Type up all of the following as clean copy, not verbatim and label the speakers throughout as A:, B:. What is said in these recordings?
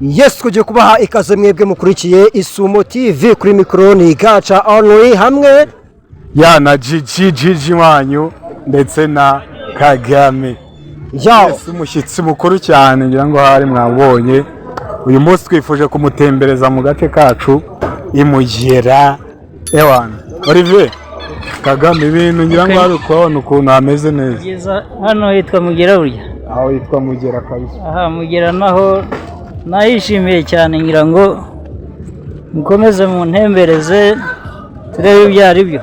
A: Yes, tugiye kubaha ikaze mwebwe mukurikiye Isumo TV. Kuri mikoro ni Gaca Only hamwe
B: ya na Gigi Gigi wanyu ndetse na Kagame.
A: Ya.
B: Yes, umushyitsi mukuru cyane, ngira ngo hari mwabonye. Uyu munsi twifuje kumutembereza mu gace kacu imugera. Ewana Olivier Kagame, ibintu ngira ngo hari ukubabona ukuntu hameze neza.
C: Byiza, hano hitwa Mugera burya.
B: Aho hitwa Mugera kabisa.
C: Aha Mugera naho nahishimiye cyane, ngira ngo mukomeze muntembereze turebe ibyo ari byo.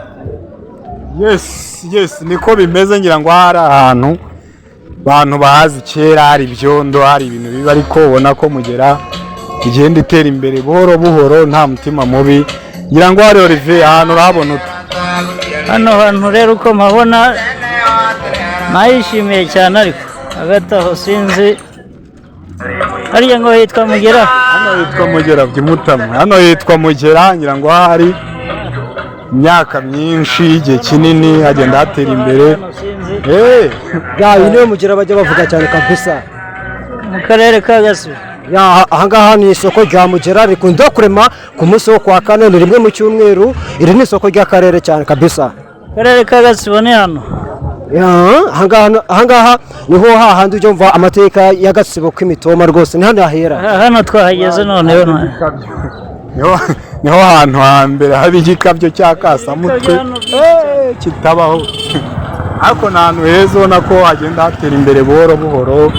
B: Yes, niko bimeze. Ngira ngo hari ahantu abantu bahazi kera hari ibyondo, hari ibintu bibi, ariko ubona ko Mugera igenda itera imbere buhoro buhoro, nta mutima mubi. Ngira ngo hari Olivier, ahantu urahabona ute?
C: Hano hantu rero uko mpabona nahishimiye cyane, ariko hagati aho sinzi hariya ngo hitwa Mugera.
B: Hano hitwa Mugera by'Imutama, hano hitwa Mugera. Ngira ngo hari imyaka myinshi, igihe kinini hagenda hatera imbere.
C: Hano sinzi.
A: Ya, iyi niyo Mugera bajya bavuga cyane kabisa.
C: Mu karere ka Gatsibo.
A: Ya, ahangaha ni isoko rya Mugera rikunda kurema ku munsi wo kwa kane, ni rimwe mu cyumweru. Iri ni isoko ry'akarere cyane kabisa.
C: Karere ka Gatsibo ni hano.
A: Ya, ahangaha niho hahandi ujya umva amateka ya Gatsibo k'imitoma, rwose ni hano hahera.
C: Aha, hano twahageze noneho.
B: Niho hantu hambere haba igikabyo cya kasamutwe. Kitabaho, ariko ni ahantu heza, ubona ko hagenda hatera imbere buhoro buhoro,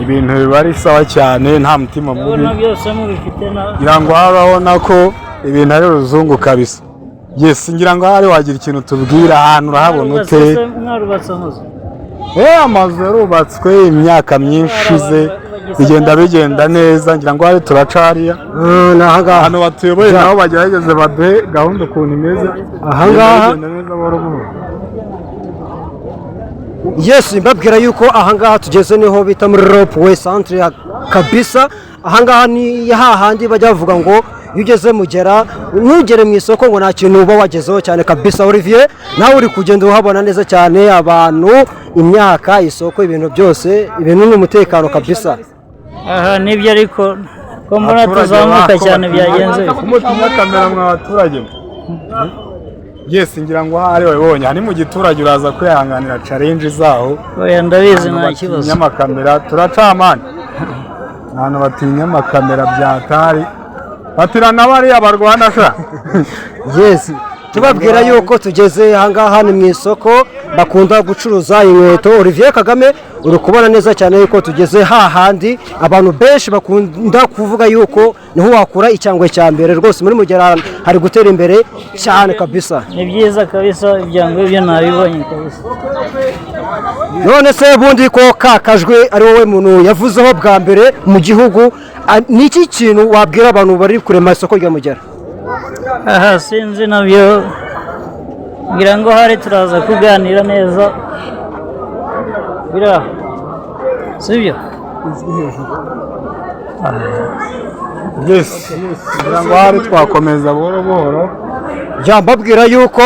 B: ibintu biba ari sawa cyane, nta mutima mubi.
C: Ndabona byose mubifite na
B: Ngira ngo urabona ko ibintu ari uruzungu kabisa. Yes, ngira ngo hari wagira ikintu tubwira, ahantu urahabona ute?
C: Mwarubatse amazu?
B: Amazu yarubatswe imyaka myinshi ishize, bigenda bigenda neza. Ngira ngo hari turaca hariya.
A: Ni ahangaha.
B: Ahantu batuyoboye nabo bagerageze baduhe gahunda ukuntu imeze.
A: Ahangaha.
B: Bigenda neza buhoro buhoro.
A: Yes, mbabwira yuko ahangaha tugeze niho bita muri Rond-Point Centre kabisa. Ahangaha ni hahandi bajya bavuga ngo iyo ugeze Mugera ntugere mu isoko ngo nta kintu uba wagezeho cyane kabisa. Olivier, nawe uri kugenda uhabona neza cyane, abantu, imyaka, isoko, ibintu byose, ibintu ni umutekano kabisa.
C: Aha nibyo, ariko ko mbona
B: Abaturage
C: tuzamuka
B: bako
C: cyane
B: batinya-
C: byagenze bite?
B: Kumutinya kamera mwa baturage mwe. Yes, ngira ngo ahari wabibonye, aha ni mu giturage, uraza kwihanganira challenge zaho.
C: Oya, ndabizi,
B: Abantu
C: nta kibazo.
B: batinya amakamera, turacamana abantu batinya amakamera byatari batirana bariya barwana sha.
A: Yes, tubabwira yuko tugeze ahangaha ni mu isoko bakunda gucuruza inkweto. Olivier Kagame, uri kubona neza cyane yuko tugeze hahandi abantu benshi bakunda kuvuga yuko niho wakura icyangwe cya mbere. Rwose muri Mugera hari gutera imbere cyane kabisa.
C: Ni byiza kabisa, ibyangwe byo nabibonye kabisa.
A: None se bundi ko kakajwe ari wowe muntu yavuzeho bwa mbere mu gihugu, ni iki kintu wabwira abantu bari kurema isoko rya Mugera?
C: Aha sinzi nabyo, ngira ngo hari turaza kuganira neza biriya, sibyo?
B: Yes, ngira ngo hari twakomeza buhoro buhoro.
A: Ya, mbabwira yuko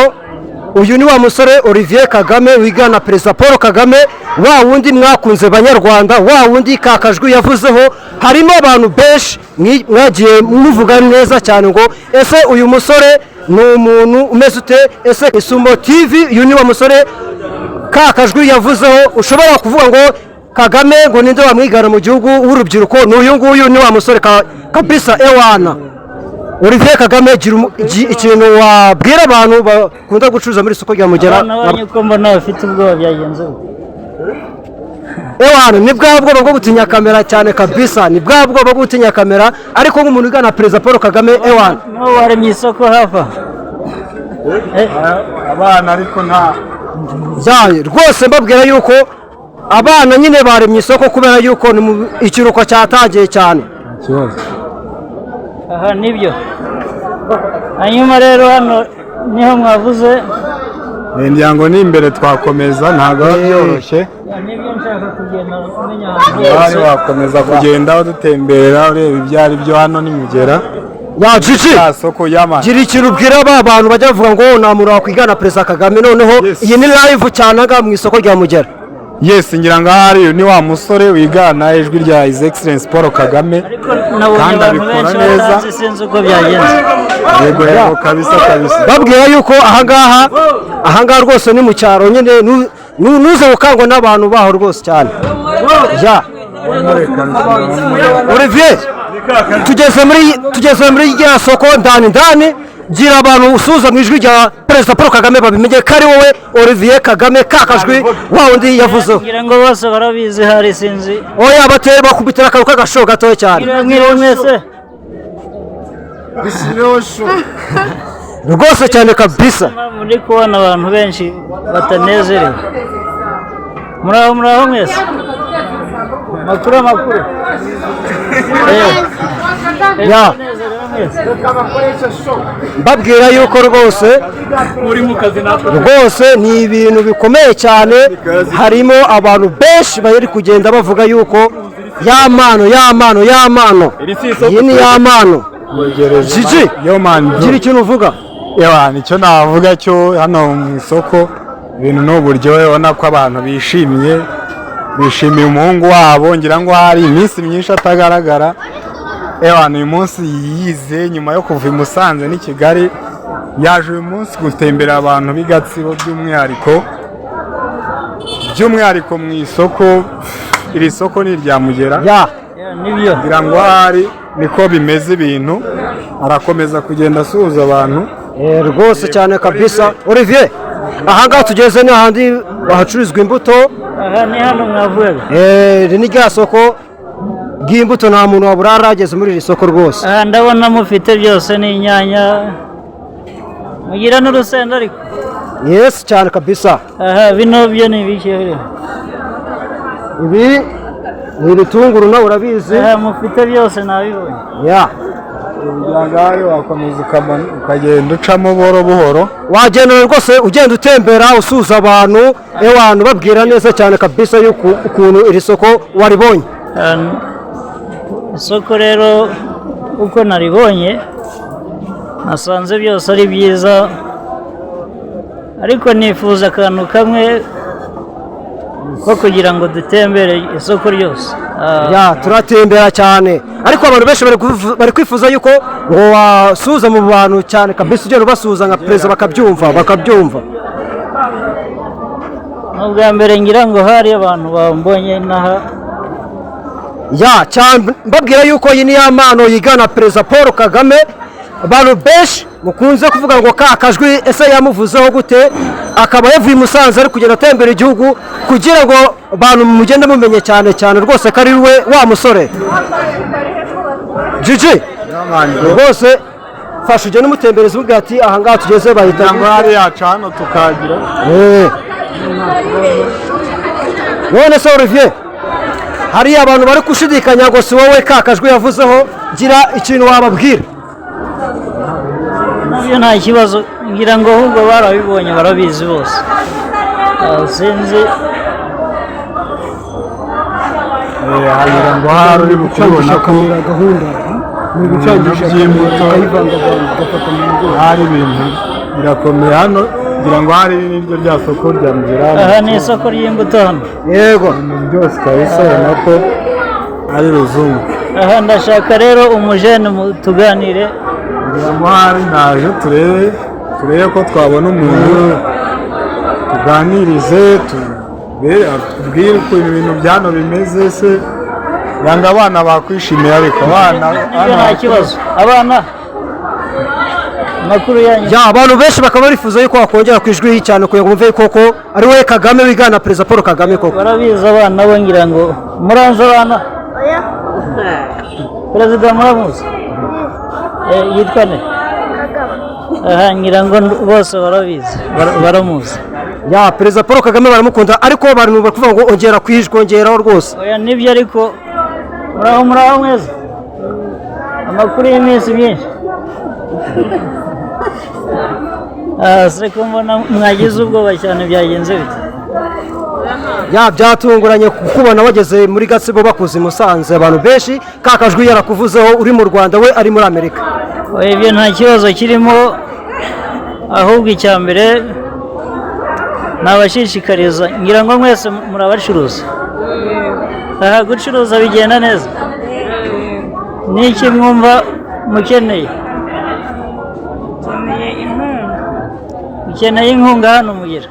A: uyu ni wa musore Olivier Kagame wigana Perezida Paul Kagame, wa wundi mwakunze banyarwanda, wa wundi kakajwi yavuzeho. Harimo abantu benshi mwagiye muvuga neza cyane ngo ese uyu musore ni umuntu umeze ute? Ese Isumo TV, uyu ni wa musore kakajwi yavuzeho. Ushobora kuvuga ngo Kagame ngo ninde wamwigana mu gihugu w'urubyiruko? Ni uyu nguyu, ni wa musore kabisa. Ewana Olivier Kagame, gira ikintu wabwira abantu bakunda gucuruza muri isoko rya Mugera.
C: Abana banyu ko mbona bafite ubwoba, byagenze bite?
A: Ewana, ni bwa bwoba bwo gutinya kamera cyane kabisa, ni bwa bwoba bwo gutinya kamera, ariko nk'umuntu ugana Perezida Paul Kagame, ewana.
C: N'ubu waremye isoko hafi aho?
B: Abana ariko nta
A: Yaye, rwose mbabwira yuko abana nyine baremye isoko kubera yuko ni ikiruhuko cyatangiye cyane.
B: Kibazo.
C: Aha nibyo. Hanyuma rero hano niho mwavuze?
B: Ngira ngo ni imbere twakomeza, ntabwo biba byoroshye.
C: Nibyo nshaka kugenda menya ahantu
B: Hari
C: hose.
B: wakomeza kugenda udutembera ureba ibyo ari byo. Hano ni Mugera.
A: Ya Gigi,
B: ya soko y'amana.
A: Gira ikintu ubwira ba bantu bajya bavuga ngo nta muntu wakwigana Perezida Kagame noneho.
B: Yes.
A: Iyi ni live cyane aha mu isoko rya Mugera.
B: Yes, ngira ngo ahari ni wa musore wigana ijwi rya His Excellence Paul Kagame.
C: Ariko nabonye
B: Kandi
C: abantu
B: abikora
C: benshi
B: neza.
C: batanzi, sinzi uko byagenze.
B: Yego, yego, kabisa kabisa.
A: Babwira yuko ahangaha rwose ni mu cyaro nyine, nuze gukangwa n'abantu baho rwose cyane. Ya Olivier, tugeze muri rya soko ndani ndani. Gira abantu usuhuza mu ijwi rya Perezida Paul Kagame, babimenye ko ari wowe Olivier Kagame, kakajwi wa wundi yavuzeho.
C: Ngira ngo bose barabizi, hari sinzi.
A: Oya, bateye bakubitira akantu k'agashow gatoya cyane.
C: Mwiriwe, mwiriwe mwese.
A: Rwose cyane kabisa.
C: Muri kubona abantu benshi batanezerewe. Muraho, muraho mwese. Makuru, amakuru.
A: Ya.
C: Munezerewe mwese.
A: Mbabwira yuko rwose ni ibintu bikomeye cyane. Harimo abantu benshi bari kugenda bavuga yuko ya mpano, ya mpano, ya mpano, iyi ni ya mpano. Gigi,
B: Yo man, bro.
A: gira ikintu uvuga.
B: Ewa, nicyo navuga cyo, hano mu isoko ibintu ni uburyohe. Ubona ko abantu bishimye, bishimiye umuhungu wabo. Ngira ngo hari iminsi myinshi atagaragara. Ewa, uyu munsi yize nyuma yo kuva i Musanze n'i Kigali, yaje uyu munsi gutembera abantu b'i Gatsibo, by'umwihariko mu isoko. Iri soko ni irya Mugera.
A: Ya.
C: Ya, nibyo.
B: Ngira ngo ahari niko bimeze ibintu, arakomeza kugenda asuhuza abantu.
A: Rwose cyane kabisa. Olivier, ahangaha tugeze ni ahandi hacururizwa imbuto.
C: Aha ni hano mwavugaga.
A: Iri ni rya soko ry'imbuto, nta muntu wabura arageze muri iri soko rwose.
C: Aha ndabona mufite byose n'inyanya, mugira n'urusenda ariko.
A: Yes, cyane kabisa.
C: Aha bino byo ni ibiki rero?
A: Ibi ni ibitunguru, nawe urabizi.
C: Aha mufite byose, nabibonye.
A: Ya.
B: Kugira ngo ahari wakomeza ukagenda ucamo buhoro buhoro.
A: Wagenda rwose, ugenda utembera usuhuza abantu, ewana ubabwira neza cyane kabisa yuko ukuntu iri soko waribonye.
C: Ah, isoko rero uko naribonye, nasanze byose ari byiza, ariko nifuza akantu kamwe ko kugira ngo dutembere isoko ryose. Ah,
A: Ya, turatembera cyane, ariko abantu benshi bari kwifuza yuko ngo wasuhuza mu bantu cyane kabisa, ugenda ubasuhuza nka perezida, bakabyumva, bakabyumva.
C: Ni ubwa mbere ngira ngo hari abantu bambonye n'aha.
A: Ya, cyane. Mbabwira yuko iyi ni ya mpano yigana Perezida Paul Kagame. Abantu benshi mukunze kuvuga ngo ka kajwi ese yamuvuzeho gute, akaba yavuye i Musanze ari kugenda atembera igihugu kugira ngo abantu mugende mumenye cyane cyane rwose ko ari we wa musore. Gigi, rwose fasha ugende umutembereza, umubwira ati ahangaha tugeze bahita
B: Kugira ngo ahari yaca hano tukagira.
A: None se Olivier, hariya abantu bari gushidikanya ngo si wowe ka kajwi yavuzeho, gira ikintu wababwira.
C: Nabyo nta kibazo, ngira ngo ahubwo barabibonye, barabizi bose. Ah, sinzi.
B: Hagira ngo ahari uri kubibona ko
D: Gahunda ni ugucangisha
B: by'imbuto.
D: Ukayivangavanga ugafata mu mugongo.
B: Hari ibintu birakomeye hano, ngira ngo hari n'iryo rya soko rya Mugera.
C: Aha ni isoko ry'imbuto hano.
A: Yego.
B: Ibintu byose kabisa, ubona ko ari ruzungu.
C: Aha ndashaka rero umujene tuganire.
B: Ngira ngo ahari naje turebe ko twabona umuntu tuganirize, tubwire ukuntu ibintu byano bimeze se. Yanga abana bakwishimira, ariko abana
C: Ibyo nta kibazo. Abana, amakuru yanyu?
A: Ya, abantu benshi bakaba bifuza yuko wakongera ku ijwi cyane kugira ngo bumve koko ari wowe Kagame wigana Perezida Paul Kagame koko.
C: Barabizi abana bo, ngira ngo muranze abana. Perezida muramuzi? Yitwa nde? Aha ngira ngo bose barabizi, baramuzi.
A: Ya, Perezida Paul Kagame baramukunda, ariko abantu bari kuvuga ngo ongera ku ijwi, ongeraho rwose.
C: Oya, nibyo, ariko muraho, muraho mwese. Amakuru y'iminsi myinshi? Ah, se ko mbona mwagize ubwoba cyane, byagenze bite?
A: Ya, byatunguranye kukubona wageze muri Gatsibo bakuze i Musanze, abantu benshi ka kajwi yarakuvuzeho uri mu Rwanda, we ari muri Amerika.
C: Oya, ibyo nta kibazo kirimo, ahubwo icya mbere Nabashishikariza, ngira ngo mwese murabacuruza. Aha gucuruza bigenda neza? Niki mwumva mukeneye?
E: Nkeneye inkunga.
C: Ukeneye inkunga hano mugira?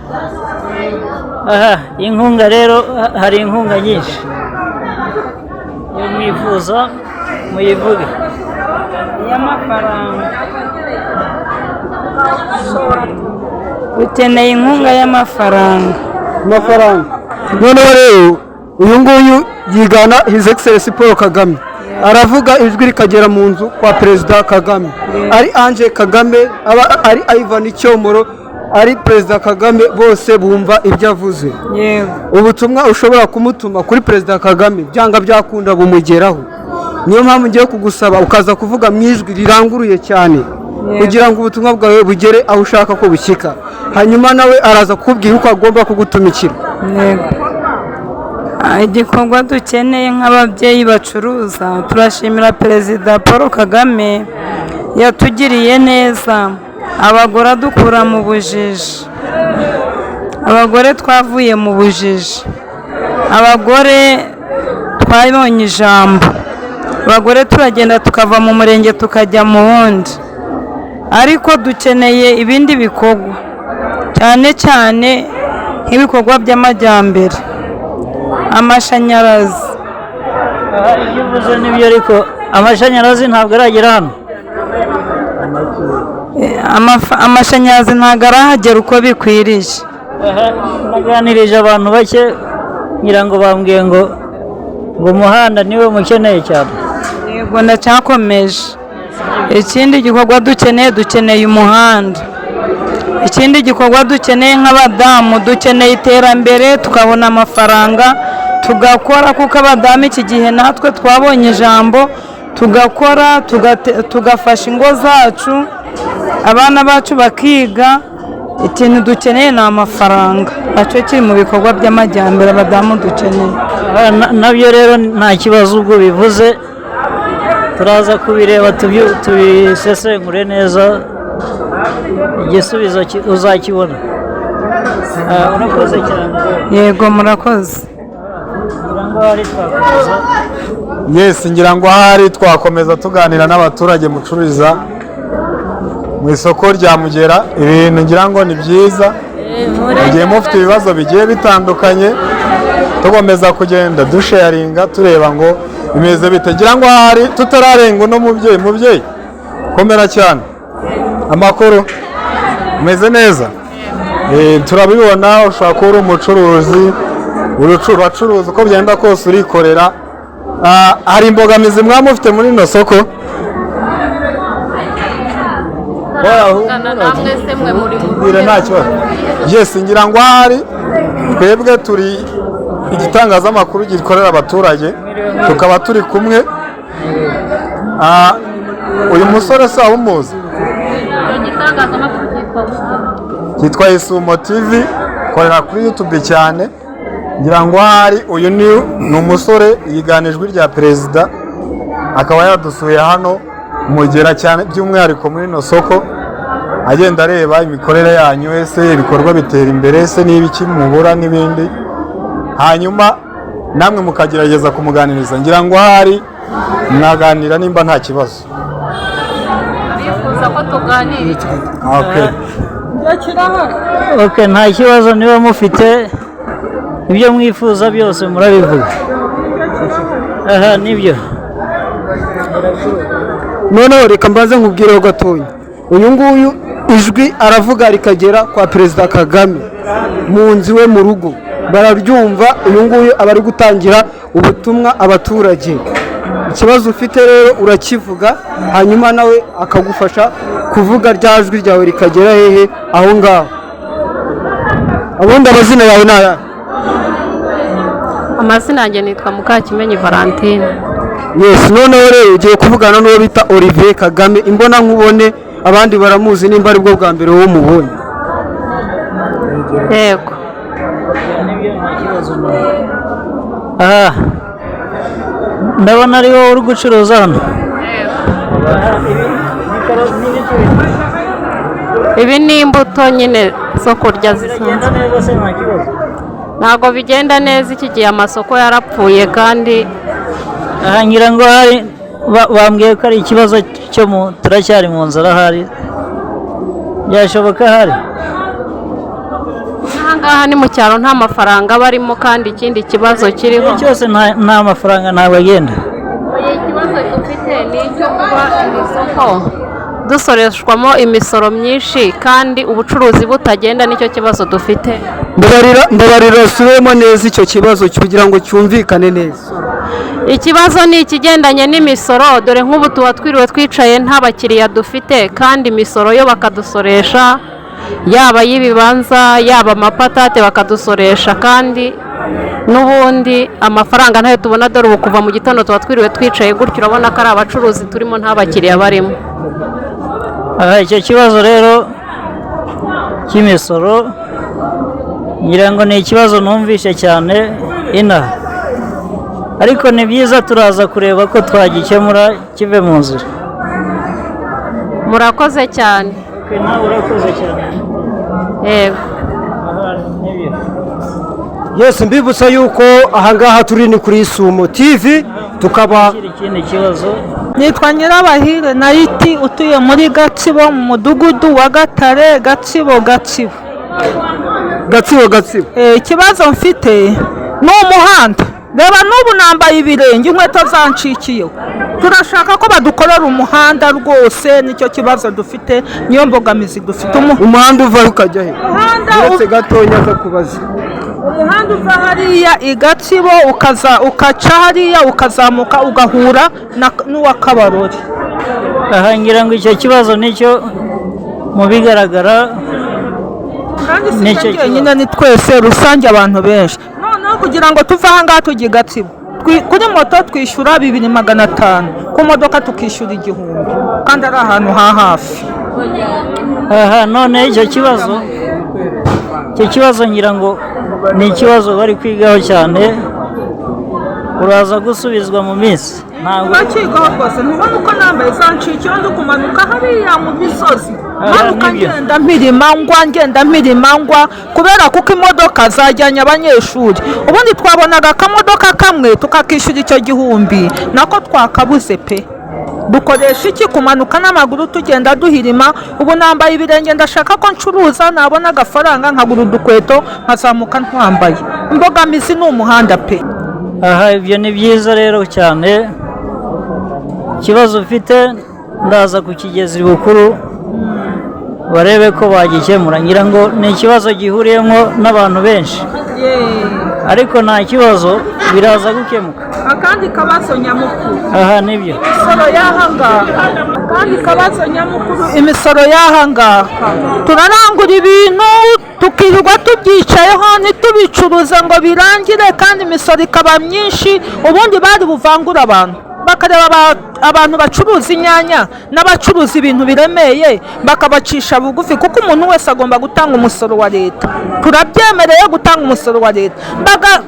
C: Aha inkunga rero, hari inkunga nyinshi. Iyo mwifuza muyivuge.
E: Y'amafaranga. Ukeneye inkunga y'amafaranga.
A: Amafaranga. Noneho rero uyu nguyu yigana His Excellency Paul Kagame, aravuga ijwi rikagera mu nzu kwa Perezida Kagame. Ari Ange Kagame, aba ari Ivan Cyomoro, ari Perezida Kagame, bose bumva ibyo avuze.
E: Yego.
A: Ubutumwa ushobora kumutuma kuri Perezida Kagame byanga byakunda bumugeraho. Niyo mpamvu ngiye kugusaba ukaza kuvuga mu ijwi riranguruye cyane kugira ngo ubutumwa bwawe bugere aho ushaka ko bushyika, hanyuma nawe araza kukubwira uko agomba kugutumikira.
E: Yego. Igikorwa dukeneye nk'ababyeyi bacuruza, turashimira Perezida Paul Kagame yatugiriye neza. Abagore adukura mu bujiji, abagore twavuye mu bujiji, abagore twabonye ijambo, abagore turagenda tukava mu murenge tukajya mu wundi. Ariko dukeneye ibindi bikorwa, cyane cyane nk'ibikorwa by'amajyambere, amashanyarazi.
C: Aha ibyo uvuze nibyo, ariko amashanyarazi ntabwo aragera hano.
E: Amashanyarazi ntabwo arahagera uko bikwiriye.
C: Aha naganirije abantu bake, ngira ngo bambwiye ngo umuhanda niwe mukeneye cyane.
E: Yego, ndacyakomeje. Ikindi gikorwa dukeneye, dukeneye umuhanda. Ikindi gikorwa dukeneye nk'abadamu, dukeneye iterambere, tukabona amafaranga tugakora, kuko abadamu iki gihe natwe twabonye ijambo, tugakora, tugafasha ingo zacu, abana bacu bakiga. Ikintu dukeneye ni amafaranga, nacyo kiri mu bikorwa by'amajyambere abadamu dukeneye.
C: Aha, nabyo rero nta kibazo, ubwo bivuze turaza kubireba, tubisesengure neza, igisubizo uzakibona. Urakoze cyane.
E: Yego, murakoze.
C: Ngira ngo hari twakomeza.
B: Yes, ngira ngo ahari twakomeza tuganira n'abaturage mucururiza mu isoko rya Mugera. Ibintu ngira ngo ni byiza, mugiye mufite ibibazo bigiye bitandukanye, tugomeza kugenda dusharinga tureba ngo bimeze bite. Ngira ngo ahari tutararenga uno mubyeyi. Mubyeyi, komera cyane, amakuru? Umeze neza? Turabibona ushobora kuba uri umucuruzi, uracuruza uko byenda kose urikorera. Hari imbogamizi mwaba mufite muri rino soko?
F: Turavugana namwe se, mwe muri mu
B: Tubwire, nta kibazo. Yes, ngira ngo ahari twebwe turi igitangazamakuru gikorera abaturage, tukaba turi kumwe. Uyu musore se waba umuzi?
F: Igitangazamakuru cyitwa gute?
B: Cyitwa Isumo TV, korera kuri YouTube cyane. Ngira ngo ahari uyu ni umusore yigana ijwi rya perezida, akaba yadusuye hano Mugera cyane by'umwihariko muri rino soko, agenda areba imikorere yanyu, ese ibikorwa bitera imbere, ese niba iki mubura n'ibindi, hanyuma namwe mukagerageza kumuganiriza. Ngira ngo ahari mwaganira nimba nta kibazo.
F: Bifuza ko tuganira iki?
B: Okay.
C: Ok, nta kibazo, niba mufite ibyo mwifuza byose murabivuga. Aha nibyo.
A: Noneho reka mbanze nkubwireho gatoya. Uyu nguyu ijwi aravuga rikagera kwa Perezida Kagame mu nzu iwe mu rugo, bararyumva. Uyu nguyu aba ari gutangira ubutumwa abaturage. Ikibazo ufite rero urakivuga, hanyuma nawe akagufasha kuvuga rya jwi ryawe rikagera hehe aho ngaho. Ubundi amazina yawe ni ayahe?
F: Amazina yanjye nitwa Mukakimenyi Valentine.
A: Yes, noneho rero ugiye kuvugana n'uwo bita Olivier Kagame imbona nkubone. Abandi baramuzi, nimba aribwo bwa mbere wowe umubonye.
F: Yego.
C: Aha ndabona ari wowe uri gucuruza hano.
F: Ibi ni imbuto nyine zo kurya
C: Biragenda
F: zisanzwe.
C: neza se, nta kibazo?
F: Ntabwo bigenda neza iki gihe, amasoko yarapfuye kandi.
C: Aha ngira ngo hari bambwiye ko ari ikibazo cyo mu turacyari mu nzara, ahari byashoboka hari.
F: Aha ngaha ni mu cyaro, nta mafaranga aba arimo, kandi ikindi kibazo kiriho
C: Igihe cyose nta mafaranga ntabwo agenda.
F: Ikibazo dufite ni icyo kuba iri soko dusoreshwamo imisoro myinshi kandi ubucuruzi butagenda, nicyo kibazo dufite.
A: Mbabarira, mbabarira, usubiremo neza icyo kibazo kugira ngo cyumvikane neza.
F: Ikibazo ni ikigendanye n'imisoro. Dore nk'ubu tuba twiriwe twicaye nta bakiriya dufite, kandi imisoro yo bakadusoresha, yaba ay'ibibanza, yaba amapatate bakadusoresha, kandi n'ubundi amafaranga ntayo tubona. Dore ubu kuva mu gitondo tuba twiriwe twicaye gutyo, urabona ko ari abacuruzi turimo, nta bakiriya barimo.
C: Aha icyo kibazo rero cy'imisoro ngira ngo ni ikibazo numvishe cyane inaha, ariko ni byiza, turaza kureba ko twagikemura kive mu nzira.
F: Murakoze cyane.
C: Nawe urakoze cyane.
F: Yego.
C: Aha nibyo.
A: Yes, mbibutsa yuko ahangaha turi ni kuri Isumo TV, tukaba
C: Ikindi kibazo?
E: Nitwa Nyirabahire Nayiti, utuye muri Gatsibo, mu mudugudu wa Gatare, Gatsibo, Gatsibo.
A: Gatsibo, Gatsibo.
E: Ikibazo mfite ni umuhanda. Reba n'ubu nambaye ibirenge, inkweto zancikiyeho. Turashaka ko badukorera umuhanda rwose, nicyo kibazo dufite, niyo mbogamizi dufite.
A: Umuhanda uva ukajya he?
E: Umuhanda
A: Uretse gatonya aza kubaza.
E: Umuhanda uva hariya i Gatsibo, ukaza ukaca hariya, ukazamuka ugahura n'uwa Kabarori.
C: Aha ngira ngo icyo kibazo nicyo mu bigaragara
E: Kandi si
C: Nicyo
E: twe jyenyine, ni twese rusange, abantu benshi. Noneho kugira ngo tuve aha ngaha tujye i Gatsibo, kuri moto twishyura 2500, ku modoka tukishyura 1000, kandi ari ahantu ha hafi.
C: Aha none icyo kibazo ngira ngo ni ikibazo bari kwigaho cyane, uraza gusubizwa mu minsi, ntabwo
E: Bakigaho rwose. Ntubona uko nambaye zancikiyeho, ndi kumanuka hariya mu misozi, manuka
C: Nibyo.
E: ngenda mpirima ngwa, ngenda mpirima ngwa, kubera kuko imodoka zajyanye abanyeshuri. Ubundi twabonaga akamodoka kamwe tukakishyura icyo gihumbi, nako twakabuze pe. Dukoresha iki? Kumanuka n'amaguru, tugenda duhirima. Ubu nambaye ibirenge, ndashaka ko ncuruza nabona agafaranga nkagura udukweto, nkazamuka ntwambaye. Imbogamizi ni umuhanda pe.
C: Aha ibyo ni byiza rero cyane. Ikibazo ufite ndaza kukigeza ibukuru, barebe ko bagikemura. Ngira ngo ni ikibazo gihuriyemo n'abantu benshi, ariko nta kibazo, biraza gukemuka.
E: Akandi kabazo nyamukuru:
C: Aha nibyo.
E: imisoro y'aha ngaha. Akandi kabazo nyamukuru: imisoro y'aha ngaha. Turarangura ibintu tukirirwa tubyicayeho ntitubicuruze ngo birangire, kandi imisoro ikaba myinshi. Ubundi bari buvangura abantu, bakareba abantu bacuruza inyanya n'abacuruza ibintu biremeye, bakabacisha bugufi, kuko umuntu wese agomba gutanga umusoro wa leta. Turabyemereye gutanga umusoro wa leta.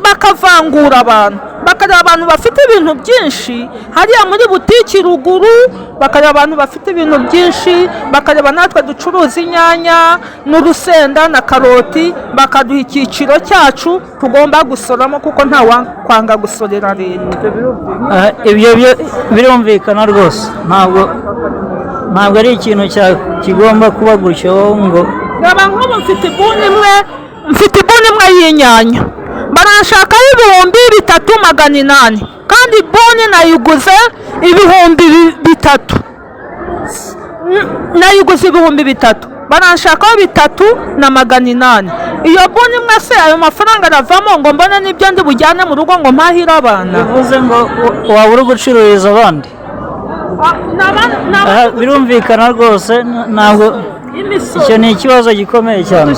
E: Bakavangura abantu, bakareba abantu bafite ibintu byinshi hariya muri butiki ruguru, bakareba abantu bafite ibintu byinshi, bakareba natwe ducuruza inyanya n'urusenda na karoti, bakaduha icyiciro cyacu tugomba gusoramo, kuko nta wakwanga gusorera leta.
C: Aha, ibyo birumvikana rwose, ntabwo ari ikintu kigomba kuba gutyo ngo
E: Reba nk'ubu mfite ibuni imwe, mfite ibuni imwe y'inyanya, baranshakaho 3800, kandi ibuni nayiguze 3000. Nayiguze 3000, baranshakaho 3800. Iyo buni imwe se ayo mafaranga aravamo ngo mbone n'ibyo ndi bujyane mu rugo ngo mpahire abana?
C: Bivuze ngo waba uri gucururiza abandi. Aha, birumvikana rwose, ntabwo icyo ni ikibazo gikomeye cyane.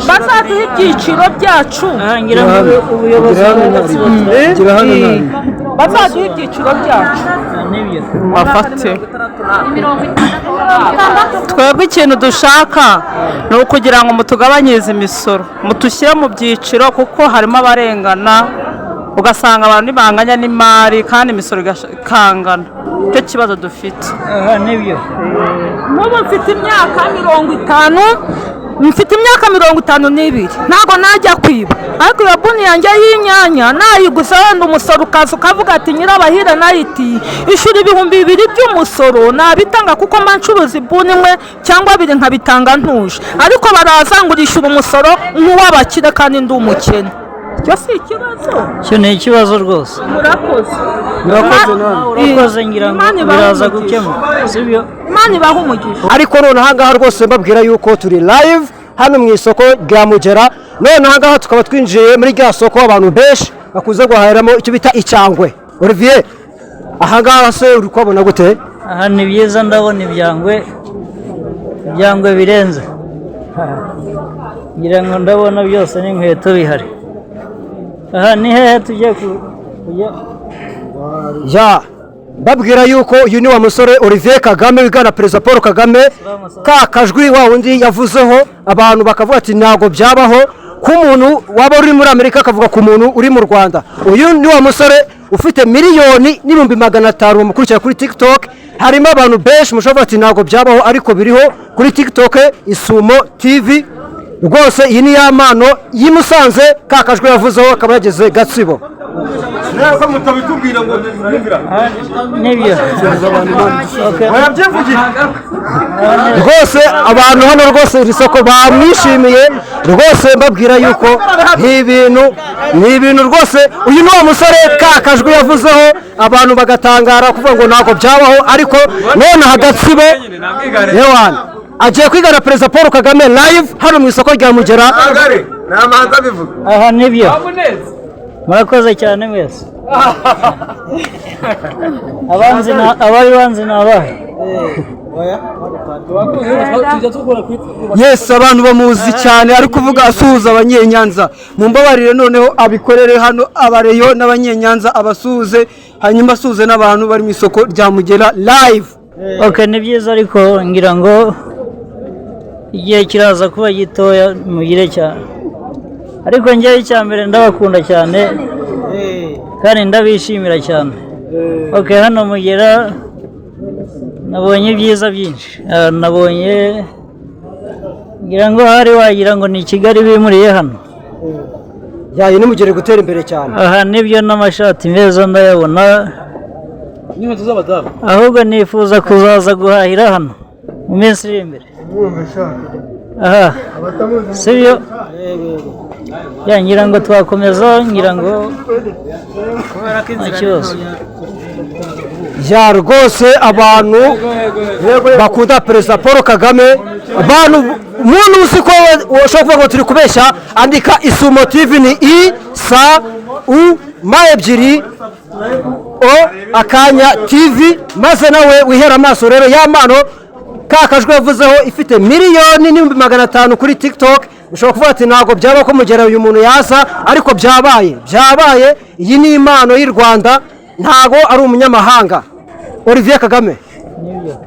E: Bazaduha ibyiciro byacu.
C: Aha ngira ngo ubuyobozi
D: Gira hano.
C: bw'Agatsibo
D: Ntari. Gira hano ntari.
E: Bazaduha ibyiciro byacu.
C: Nibyo.
G: Bafate twebwe ikintu dushaka ni ukugira ngo mutugabanyirize imisoro, mutushyire mu byiciro, kuko harimo abarengana. Ugasanga abantu ntibanganya n'imari kandi imisoro ikangana. Nicyo kibazo dufite.
C: Aha nibyo.
G: N'ubu mfite imyaka 50, mfite imyaka 52, ntabwo najya kwiba, ariko iyo buni yanjye y'inyanya nayiguze, wenda umusoro ukaza ukavuga ati nyirabahire nayiti ishyura 2000 by'umusoro, nabitanga kuko mba ncuruza ibuni imwe cyangwa abiri nkabitanga ntuje. Ariko baraza ngo urishyura umusoro nk'uw'abakire kandi ndi umukene. Icyo si ikibazo?
C: Icyo ni ikibazo rwose.
G: Murakoze.
D: Murakoze namwe.
C: Urakoze, ngira ngo
G: Imana ibahe
C: biraza
G: umugisha.
C: gukemuka, sibyo?
G: Imana ibahe umugisha.
A: Ariko none ahangaha rwose mbabwira yuko turi live hano mu isoko rya Mugera. None ahangaha tukaba twinjiye muri rya soko abantu benshi bakunze guhahiramo, icyo bita Icyangwe. Olivier, ahangaha se uri kuhabona gute?
C: Aha ni byiza, ndabona ibyangwe, ibyangwe birenze. Ngira ngo ndabona byose n'inkweto bihari. Aha ni hehe tujye kujya?
A: Ya, mbabwira yuko uyu ni wa musore Olivier Kagame wigana Perezida Paul Kagame, ka kajwi wa wundi yavuzeho, abantu bakavuga ati ntabwo byabaho ko umuntu waba uri muri Amerika akavuga ku muntu uri mu Rwanda. Uyu ni wa musore ufite 1,500,000 bamukurikira kuri TikTok. Harimo abantu benshi mushobora kuvuga ati ntabwo byabaho, ariko biriho kuri TikTok Isumo TV. Rwose iyi ni ya mpano y'i Musanze, ka kajwi yavuzeho akaba yageze Gatsibo.
C: Nibyo. Okay.
A: Rwose abantu hano, rwose iri soko bamwishimiye. Rwose mbabwira yuko ni ibintu rwose. Uyu ni wa musore ka kajwi yavuzeho, abantu bagatangara kuvuga ngo ntabwo byabaho, ariko none aha Gatsibo yewana agiye kwigana Perezida Paul Kagame live hano mu isoko rya Mugera.
C: Aha nibyo, murakoze cyane mwese. Abanzi abari banzi ni abahe?
D: Yes, abantu bamuzi cyane ari kuvuga asuhuza Abanyenyanza. Mumbabarire noneho abikorere hano, abareyo n'Abanyenyanza abasuhuze, hanyuma asuhuze n'abantu bari mu isoko rya Mugera live.
C: Ok, ni byiza, ariko ngira ngo igihe kiraza kuba gitoya mugire cyane. Ariko njyewe icya mbere ndabakunda cyane kandi ndabishimira cyane. Ok, hano Mugera nabonye ibyiza byinshi. Nabonye ngira ngo hari wagira ngo ni Kigali bimuriye hano.
A: Yayo ni Mugera gutera imbere cyane.
C: Aha nibyo, n'amashati meza ndayabona.
H: N'inkweto z'abadamu.
C: Ahubwo nifuza kuzaza guhahira hano mu minsi iri imbere. Aha sibyo ya, ngira ngo twakomeza, ngira ngo nta kibazo.
A: Ya, rwose abantu bakunda Perezida Paul Kagame, abantu umuntu uzi ko ushobora kuvuga ngo turi kubeshya, andika Isumo TV, ni I S U M ebyiri O akanya TV, maze nawe wihera amaso rero ya mpano ka kajwi yavuzeho ifite 1,500,000 kuri TikTok. Ushobora kuvuga ati ntabwo byaba ko Mugera uyu muntu yaza, ariko byabaye, byabaye. Iyi ni impano y'u Rwanda, ntabwo ari umunyamahanga. Olivier Kagame,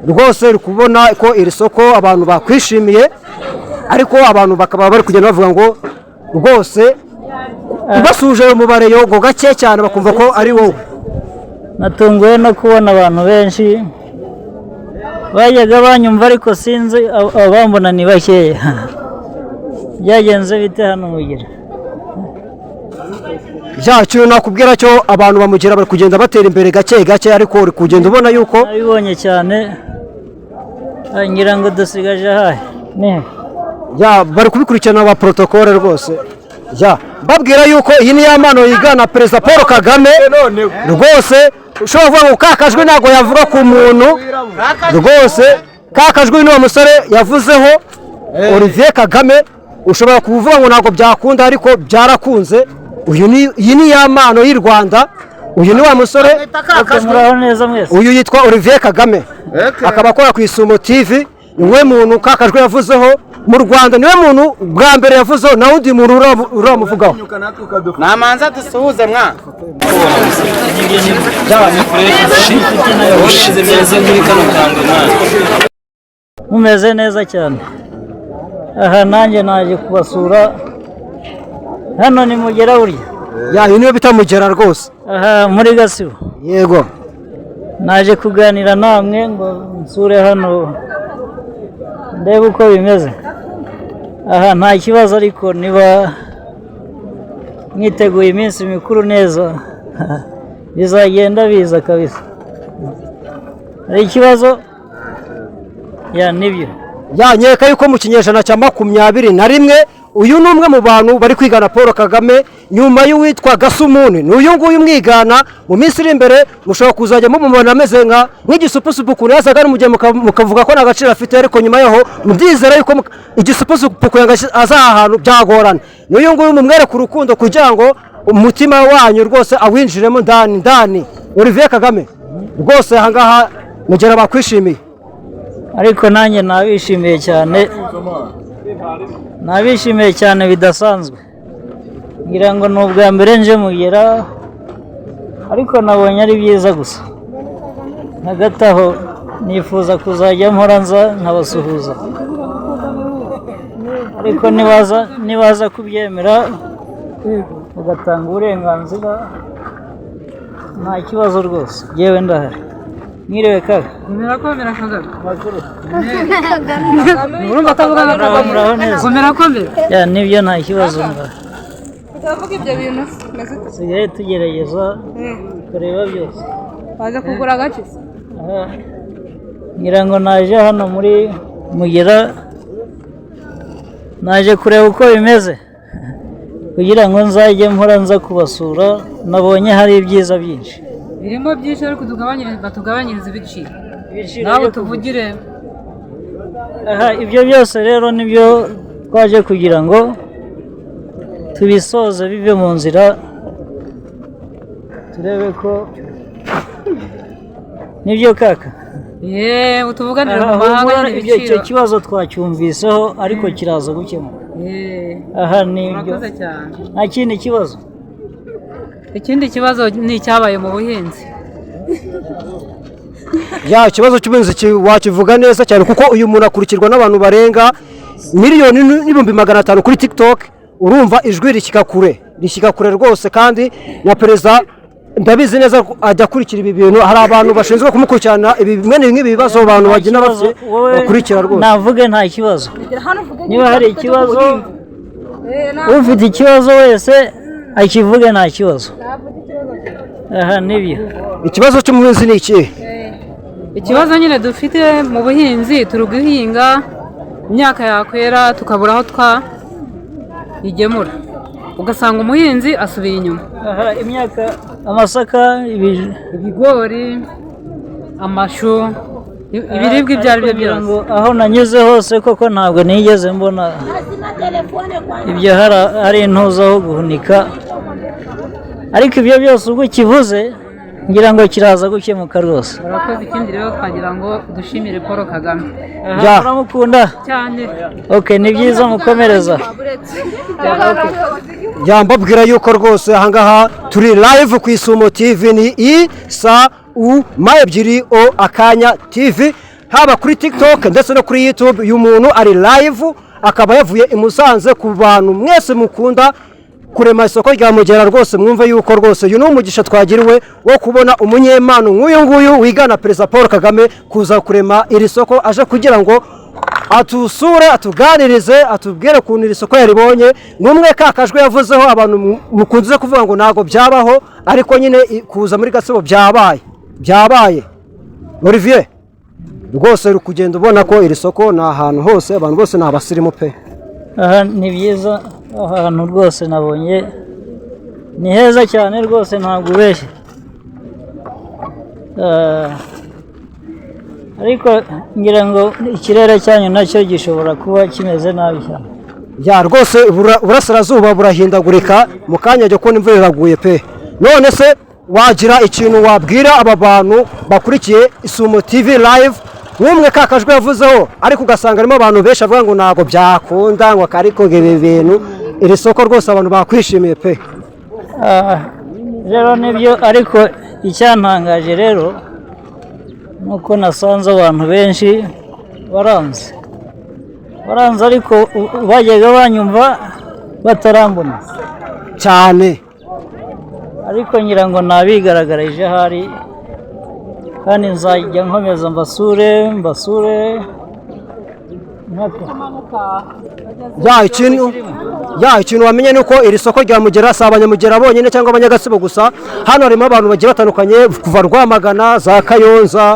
A: rwose uri kubona ko iri soko abantu bakwishimiye, ariko abantu bakaba bari kugenda bavuga ngo rwose ubasuhuje mu bareyo ngo gake cyane bakumva ko ari wowe.
C: Natunguwe no kubona abantu benshi bajyaga banyumva, ariko sinzi abambona ni bakeya. Byagenze bite hano Mugira?
A: Ya, ikintu nakubwira cyo, abantu bamugira bari kugenda batera imbere gake gake, ariko uri kugenda ubona yuko
C: Nabibonye cyane. Ngira ngo dusigaje ahahe ni
A: Ya, bari kubikurikirana ba protocole rwose. Ya, mbabwira yuko iyi ni ya mpano yigana Perezida Paul Kagame. Rwose ushobora kuvuga ngo ka kajwi ntabwo yavuga ku muntu. Rwose ka kajwi ni wa musore yavuzeho, Olivier Kagame. Ushobora kuvuga ngo ntabwo byakunda, ariko byarakunze. Uyu ni iyi ni ya mpano y'u Rwanda. Uyu ni wa musore.
C: Ok, muraho neza mwese.
A: Uyu yitwa Olivier Kagame, akaba akora ku Isumo TV. Niwe muntu ka kajwi yavuzeho mu Rwanda, niwe muntu bwa mbere yavuzeho, nta wundi muntu uramuvugaho.
I: Namanza dusuhuze mwa.
H: Ushize neza muri kano kango mwana.
C: Mumeze neza cyane. Aha nanjye naje kubasura hano ni Mugera burya.
A: Ya, iyi niyo bita Mugera rwose.
C: Aha muri Gatsibo.
A: Yego.
C: Naje kuganira namwe ngo nsure hano ndebe uko bimeze. Aha nta kibazo, ariko niba mwiteguye iminsi mikuru neza bizagenda biza kabisa. Hari ikibazo? Ya, nibyo.
A: Ya, nkeka yuko mu kinyejana cya 21 uyu ni umwe mu bantu bari kwigana Paul Kagame nyuma y'uwitwa Gasumuni. Ni uyu nguyu umwigana. Mu minsi iri imbere mushobora kuzajya mumubona ameze nk'igisupusupu, ukuntu yazaga mu gihe mukavuga ko nta gaciro afite, ariko nyuma yaho mubyizera yuko igisupusupu kugira ngo aze aha hantu byagorana. Ni uyu nguyu, mumwereke urukundo kugira ngo umutima wanyu rwose awinjiremo ndani ndani. Olivier Kagame rwose, aha ngaha Mugera bakwishimiye.
C: Ariko nanjye nabishimiye cyane, nabishimiye cyane bidasanzwe. Ngira ngo ni ubwa mbere nje Mugera, ariko nabonye ari byiza gusa. Hagati aho nifuza kuzajya mpora nza nkabasuhuza, ariko nibaza kubyemera ugatanga uburenganzira, nta kibazo rwose, yewe ndahari. Mwiriwe kaga.
E: Komera, Kagame.
C: Makuru?
E: Urumva atavuga nka
C: Muraho,
E: Kagame.
C: muraho neza.
E: Komera, komera.
C: Ya, nibyo, nta kibazo mba.
J: Utavuga ibyo bintu meze.
C: Tusigaye tugerageza kureba byose.
J: Waje kugura agace se?
C: Aha, ngira ngo naje hano muri Mugera, naje kureba uko bimeze kugira ngo nzajye mpora nza kubasura. Nabonye hari ibyiza byinshi.
E: Birimo byinshi, ariko tugabanyirize, batugabanyirize ibiciro.
C: Ibiciro
E: Nawe
C: byo
E: tuvugire.
C: Aha, ibyo byose rero nibyo twaje kugira ngo tubisoze bive mu nzira, turebe ko nibyo kaka.
E: Yeee, utuvuganire mu
C: Aha,
E: mahanga
C: humura,
E: nyine
C: ibyo icyo
E: ibiciro.
C: kibazo twacyumviseho, ariko kiraza gukemuka. Aha nibyo.
E: Murakoze cyane.
C: Nta kindi kibazo?
E: Ikindi kibazo ni icyabaye mu buhinzi.
A: Ya, ikibazo cy'ubuhinzi wakivuga neza cyane, kuko uyu muntu akurikirwa n'abantu barenga 1,500,000 kuri TikTok. Urumva ijwi rishyika kure, rishyika kure rwose. Kandi na perezida ndabizi neza ko ajya akurikira ibi bintu. Hari abantu bashinzwe kumukurikirana ibi mwene nk'ibi bibazo abantu bagenda
C: Kibazo,
A: bafite
C: wowe
A: bakurikira rwose.
C: Navuge, nta kibazo. Niba hari ikibazo, ufite ikibazo wese akivuge, nta kibazo. Aha nibyo.
A: Ikibazo cy'umuhinzi ni ikihe?
E: Ikibazo nyine dufite mu buhinzi, turi guhinga imyaka, yakwera tukabura aho twayigemura, ugasanga umuhinzi asubiye inyuma.
C: Aha imyaka, amasaka,
E: ibigori, amashu, ibiribwa ibyo ari byo
C: Ariko ngira
E: byose.
C: ngo aho nanyuze hose koko ntabwo nigeze mbona ibyo hari intuza aho guhunika, ariko ibyo byose ubwo ukivuze ngira ngo kiraza gukemuka rwose.
E: Murakoze. Ikindi rero twagira ngo dushimire Paul Kagame.
C: Aha, muramukunda?
E: Cyane.
C: Ok, ni byiza, mukomereza.
A: Yambabwira yuko rwose ahangaha turi live ku Isumo TV, ni i sa u ma ebyiri o akanya TV, haba kuri TikTok ndetse no kuri YouTube. Uyu muntu ari live, akaba yavuye i Musanze. Ku bantu mwese mukunda kurema isoko rya Mugera rwose, mwumve yuko rwose uyu ni umugisha twagiriwe wo kubona umunyempano nk'uyu nguyu wigana Perezida Paul Kagame kuza kurema iri soko, aje kugira ngo atusure, atuganirize, atubwire ukuntu iri soko yaribonye. N'umwe kakajwe yavuzeho, abantu mukunze kuvuga ngo ntabwo byabaho, ariko nyine kuza muri Gatsibo byabaye, byabaye. Olivier, rwose uri kugenda ubona ko iri soko ni ahantu hose, abantu bose ni abasirimu pe.
C: Aha ni byiza, aha hantu rwose nabonye ni heza cyane rwose, ntabwo ubeshye. Ariko ngira ngo ikirere cyanyu nacyo gishobora kuba kimeze nabi cyane.
A: Ya, rwose uburasirazuba burahindagurika, mu kanya ajya kubona imvura iraguye pe. None se wagira ikintu wabwira aba bantu bakurikiye Isumo TV live, nk'umwe kakajwe yavuzeho, ariko ugasanga harimo abantu benshi avuga ngo ntabwo byakunda, ngo ariko ibi bintu, iri soko rwose abantu bakwishimiye pe?
C: Rero nibyo, ariko icyantangaje rero ni uko nasanze abantu benshi baranze, baranze, ariko bajyaga banyumva batarambona.
A: Cyane.
C: Ariko ngira ngo nabigaragarije ahari, kandi nzajya nkomeza mbasure mbasure mpaka.
A: Ya ikintu wamenye ni uko iri soko rya Mugera si abanyamugera bonyine cyangwa abanyagatsibo gusa. Hano harimo abantu bagiye batandukanye kuva Rwamagana, za Kayonza,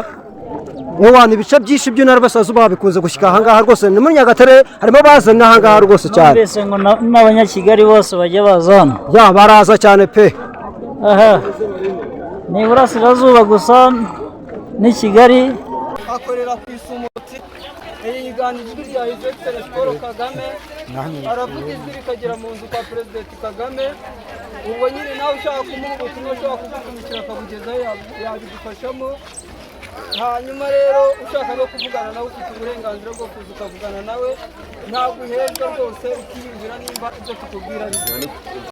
A: ewana ibice byinshi by'intara y'Iburasirazuba bikunze gushyika ahangaha rwose. Ni muri Nyagatare harimo bazana ahangaha rwose cyane.
C: Numvise ngo n'abanyakigali bose bajya baza hano.
A: Ya, baraza cyane pe.
C: Aha ni iburasirazuba gusa n'i Kigali.
D: Akorera ku Isumutsi, yigana ijwi rya His Excellence Paul Kagame, aravuga ijwi rikagera mu nzu kwa Perezida Kagame. Ubwo nyine nawe ushaka kumuha ubutumwa, ushobora kugutumikira akabugezaho, yabigufashamo. Hanyuma rero ushaka no kuvugana nawe, ufite uburenganzira bwo kuza ukavugana nawe, ntabwo uhezwa rwose, ukiyumvira nimba ibyo tukubwira ari byo.